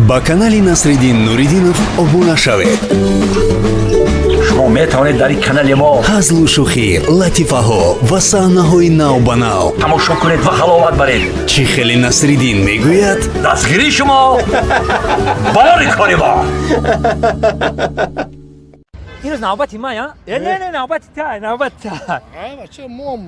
Ба канали Насриддин Нуриддинов обуна шавед. Шумо метавонед дар ин канали мо ҳазлу шӯхӣ, латифаҳо ва саҳнаҳои навбанав тамошо кунед ва ҳаловат баред. Чӣ хеле Насриддин мегӯяд. Дастгирии шумо бори кори мо. Ирӯз навбати ман, я? Не, не, навбати та, навбати та. Бача, мом.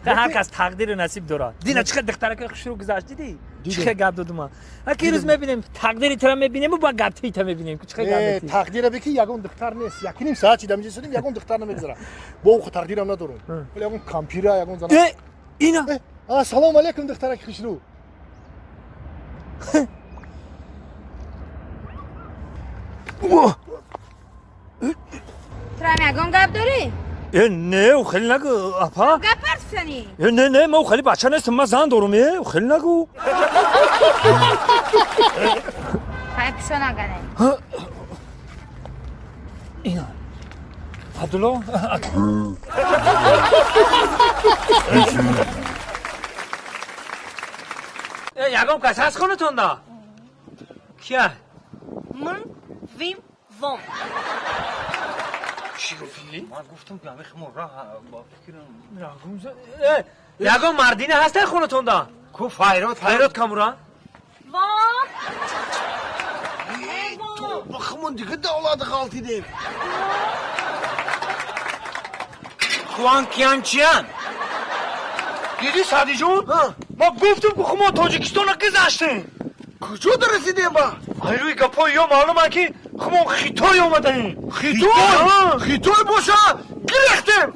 Ҳар кас тақдиру насиб дорад. Дина чӣ хел духтарака хушрӯ гузашт, дидӣ? Чӣ хел гап додума. Аки ирӯз мебинем, тақдири тура мебинему ба гапти та мебинем. Чӣ хел гап медиҳӣ? Тақдира бики, ягон духтар нест. Якуним соат чида миҷа судим, ягон духтар намегузара. Бо уху тақдирам надорум. Вале ягон кампира, ягон зана. Э, ина. Ассалому алайкум, духтараки хушрӯ. Турам ягон гап дорӣ? Э, не, хеле нагӯ, апа. Гап ҳарф занӣ. Э, не, не, ман хеле бача нестам, ман зан дорум, э, хеле нагӯ. Хай, пишонагане. Ина. Абдулло. Э, ягон кас ҳаст хонатонда? Кия? Мн, вим, вом. Чӣ гуфтӣ? Ман гуфтам, ки ҳамин химо раҳ ба фикрам. Э, ягон мардина ҳаст дар хонатонда? Ку файрод. Файрод камуран? Вом. Бахмон дига давлати ғалтидем. Хуан кианчиан. Диди, Садиҷон? Ма гуфтам, ки хумо Тоҷикистона гузаштем. Куҷо расидем ба? Ай рӯи гапҳои ё маълум, ки хумо Хитой омадаем. Хитой? Хитой боша, гирехтем.